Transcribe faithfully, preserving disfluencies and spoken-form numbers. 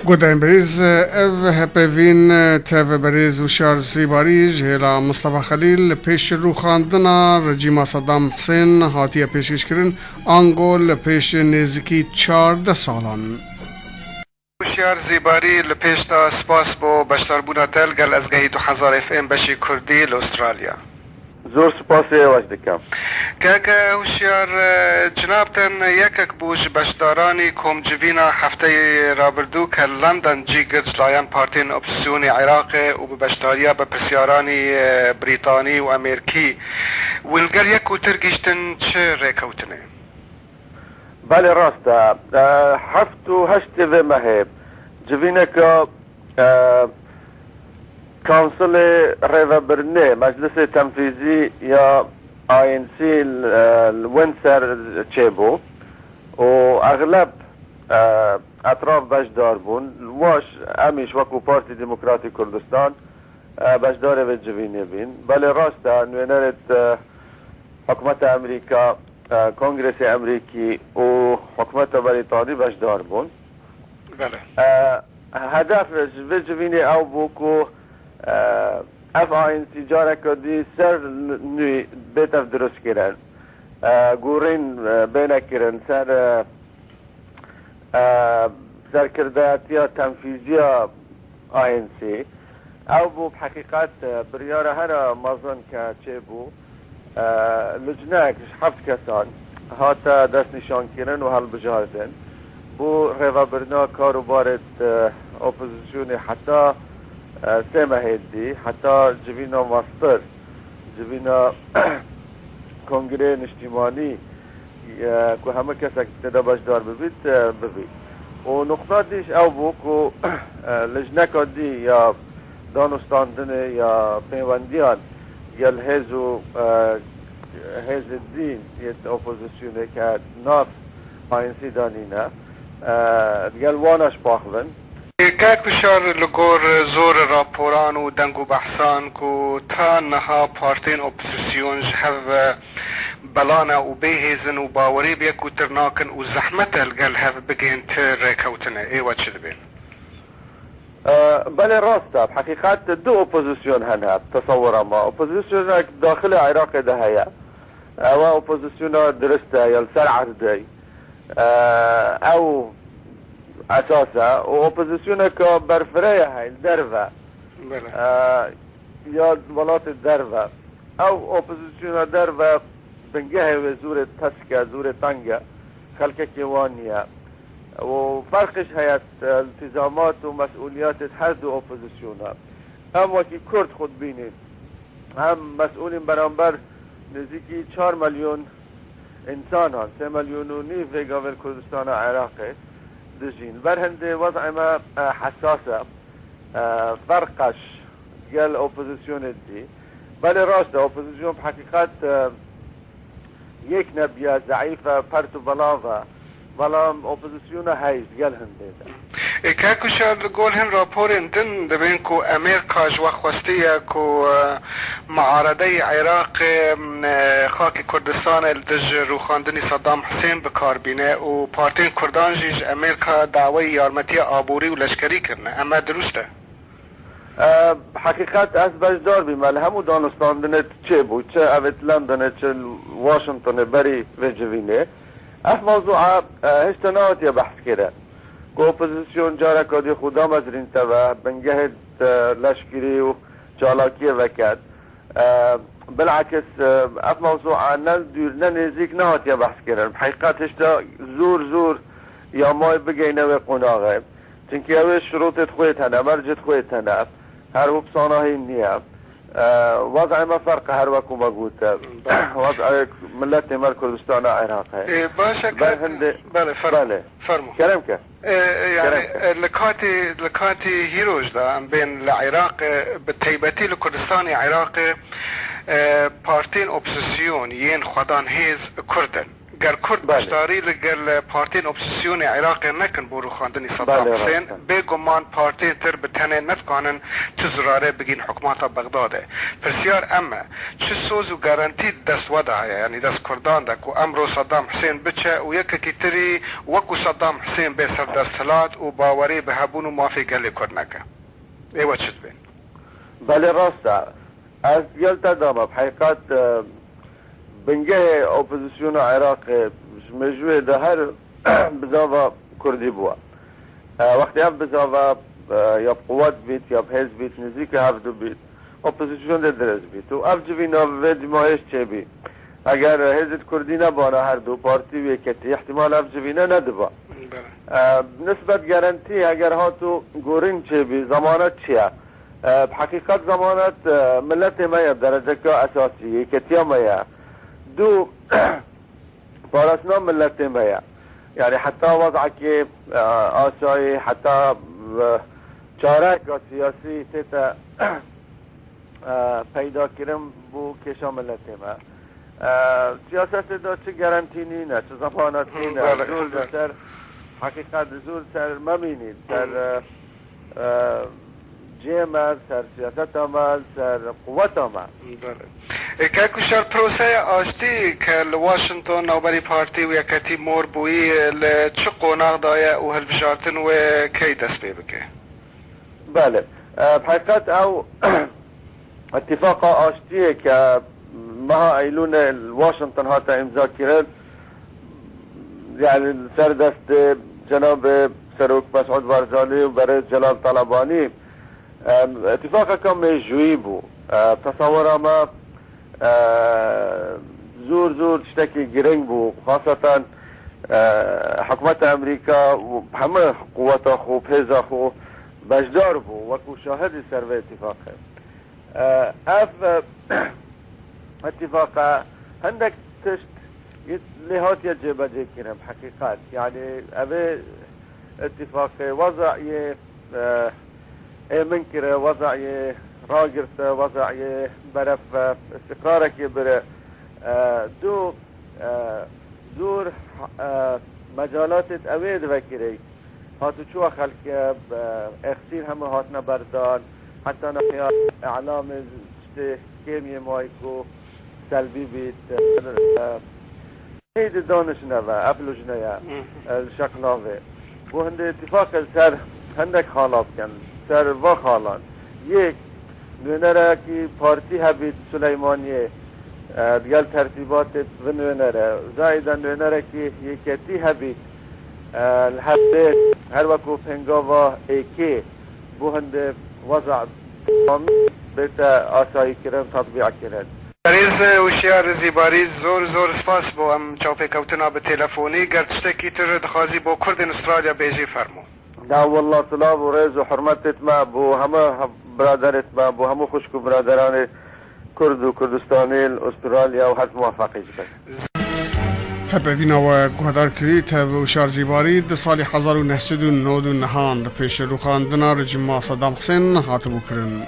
Guhdarên birêz, ev hepevîn tev berêz Hişyar Zîbarî ji hêla Mistefa Xelîl li pêş rûxandina rejîma Sedam Hisên hatiye pêşkêşkirin, ango li pêş nêzîkî çardeh salan. Hişyar Zîbarî, li pêş de spas bo beşdarbûna te li gel ezgehî du hezar F M beşê Kurdî li Australya. Zor spasê we dikim. Keke Hişyar, e, cinabten yekek bû ji beşdaranî komcivîna hefteyê rabirdû ke London cî girt ji layan partiyên opozîsyonê Iraqê û bi beşdariya berpirsiyaranî, e, Brîtanî û Amerîkî. Wî li gel yek û tir gihîştin çi rêkewtinê? Belê, rast e. E, heft û heştê vê mehê civîneke, e, Kansilê Rêvebirinê, Meclisê Tenfîzî ya I N C li, e, li Windsor çêbû û exleb, e, etraf beşdar bûn. Li waş em îş wekû Partî Demokratî Kurdistan, e, beşdarê vê civînê bîn. Belê, rast e, nûênerêt, e, hikûmeta Amerîka, e, Kongresê Amerîkî û hikûmeta Brîtanî beşdar bûn. Belê. E, hedef ji vê civînê ew bû ku, e, ev I N C careke dî ser nû bête dirustkirin. E, gorîn, e, bêne kirin ser, e, e, serkirdayetiya tenfîziya I N C. Ew bû bi heqîqet, e, biryara here mezin ke çêbû. E, licnek ji heft kesan hate destnîşankirin û hilbijartin. Bo rêvebirina kar û barê, e, opozîsyonê heta, e, sê mehê dî, heta civîna mastir, civîna Kongreyê Niştîmanî, e, ku hemû kesek tê de beşdar bibît, e, bibît. Û nuqta dî jî ew bû ku, e, lijneka dî ya danûstandinê ya pêwendiyan gel hêz û, e, hêzê dî yê opozîsyonê ke nav I N C de nîne, e, digel wana jî pax bin. Kak Bişar, li gor zor raporan û deng û behsan ku ta niha partiyên opozîsyon ji hev bela ne û bêhêz in û bawerî bi yek û tir nakin û zehmet e li gel hev bigihên ti rêkewtine, ê we çi dibên? E, belê, rast e. Bi heqîqet du opozîsyon hene, bi tesewira me. Opozîsyonek daxilê Iraqê de heye. Ew e opozîsyona dirist e, ya li ser erdê. E, ew esas e. Û opozîsyoneke berfireh ye heye, li derve. Belê. E, ya welatê derve. Ew opozîsyona derve bingehê wê zûrê tesk e, zûrê teng e. Xelkekê wan niye. Û ferqê jî heye, e, îltîzamat û mesûliyetê her du opozîsyona. Em wekî Kurd xwe dibînin. Em mesûlên beramber nêzîkî çar milyon însanan, sê milyon û nîv vê gavê li Kurdistana Iraqê dijîn. Ber hindê wez'ê me, e, hesas e. E, ferqeş gel opozîsyonê dî. Belê, rast e, opozîsyon bi heqîqet, e, yek nebiye, zeîf e, pert û belav e. Belam opozîsyona heyî gel hindê de. Ê, Kek Uşar, li gor hin raporên din dibên ku Amerîka ji we xwestiye ku, e, muaredeyê Iraqê, e, xakê Kurdistanê li dij rûxandinî Saddam Hisên bi kar bîne û partiyên Kurdan jî ji Amerîka daweyî yarmetiya aborî û leşkerî kirine. Em e dirust e? E, heqîqet ez beşdar bîme li hemû danûstandinê çêbû, çi evê Londonê, çi Washingtonê berî vê civînê. Ev mewzûa, e, hişta nehatiye behs kirin. Ku opozîsyon careka dî xwe damezrînte ve, bingehê, e, leşkerî û çalakiyê veket. E, bilakis, e, ev mewzûa ne dûr ne nêzîk nehatiye behs kirin. Bi heqîqet hişta zor zor ya mayê bigeyne wê qonaxê. Çimkî ew ê şirotê xwê tene, mercê xwê tene. Her wisa nahîn niye. E, wez'ê me ferq e, her wekû me gote. Belê. Wez'ê miletê me li Kurdistana Iraqê. Ê, baş e, Ber kak, hindê, belê, fermo. Belê. Fermo. Kerem ke. E, e, yani, Kerem ke. E, li katê, li katê hîroj de em bên li Iraqê, bi taybetî li Kurdistanê Iraqê, e, partiyên opozîsyon yên xwedan hêz Kurd in. Ger Kurd Belê. beşdarî li gel partiyên opozîsyonê Iraqê nekin bo rûxandinî Sedam Belê, Husên, rast e. bêguman partiyên tir bi tenê nedikanin tu zirarê bigîn hikûmeta Bexdadê. Pirsiyar em e, çi soz û garantî di dest we de heye, yanî dest Kurdan de, ku emro Sedam Husên biçe û yekekî tirî wekû Sedam Husên bê ser desthilat û bawerî bi hebûn û mafê gelê Kurd neke? Ê we çi dibên? Belê, rast e. Ez gel te dama, bi heqîqet, e, bingehê opozisyona Iraqê ji mêjûyê de her bizava Kurdî bûye. E, wextê ev bizava, e, ya bi quwet bît, ya bi hêz bît, nêzîkî hevdu bît, opozisyon dê dirêj bît. Û ev civîna vê dîmahêş çêbî. Eger hêzên Kurdî nebana her du partî û yeketî, îhtimal ev civîne nediba. Belê. E, nisbet garantî, eger hat û gorîn çêbî, zemanet çi ye? E, bi heqîqet zemanet, e, miletê me ye, dereceka esasî, yeketiya me ye. Du, parastina miletê me ye. Yani heta wezekê, e, asayî, heta, e, çareka siyasî tête, e, peydakirin bo kêşa miletê me. E, siyasetê de çi garantî nîne, çi zemanet Hı, nîne. belê, Zor li belê. ser, heqîqet zor ser me mînî, ser, Hı. e, e, cihê me, ser siyaseta me, ser quweta me. Belê. E, kek Uşar, proseya aştî ke li Washington navberî partî û yeketî mor bûyî, li çi qonax de ye û hilbijartin wê key dest pê bike? Belê. E, bi heqîqet ew îtîfaqa aştiyê ke meha Eylûnê li Washington hate îmza kirin, yani li ser destê cenabê Serok Mesûd Barzanî û berê Celal Talabanî, em, îtîfaqeke mêjûyî bû. E, tesewira me, e, zor zor tiştekî giring bû. Xaseten, e, hikûmeta Amerîka û hemû quweta xwe, pêza xwe beşdar bû, wekû şahidî ser vê îtîfaqê. E, ev, e, îtîfaqe hindek tişt lê hatiye cêbecêkirin, bi heqîqet. Yanî, evê îtîfaqê wezeyê, e, êmin kire, wezeyê ragirte, wezeyê beref, e, îstîqrarekê bire. E, du, e, zor, e, mecalatê evê divekirê. Hatûçûya xelkê, e, extîr hemû hatine berdan, heta niha îlamê tiştê kêmiyê mayî ku selbî bît, e, hêdî danişine ve, ev lijne ye, Hı. e, li Şeqlavê. Bo hindê îtîfaqê li ser hindek xala bikin, ser va xalan. Yek, nûnerekî partî hebît Silêmaniyê, e, digel tertîbatê bi nûnere. Zayîde nûnerekî yeketî hebît, e, li Helbê, her wekû pêngava êkê, bo hindê weza tamî bête asayîkirin, tatbîqkirin. Berêz Wişyar Zîbarî, zor zor spas bo em çavpêkewtina bi telefonî. Ger tiştekî tir dixwazî bo Kurdên Australya bêjî, fermo. Na wallah, silav û rêz û hurmetê me bo hemû biraderê me, bo hemû xwişk û biraderanê Kurd û Kurdistanê li Australya û her muwefeqî ji ber. Hepevîna we guhdar kirî, tev Wişar Zîbarî di salî hezar û neh sed û nod û nehan li pêş rûxandina rejîma Sedam Husên hatibû kirin.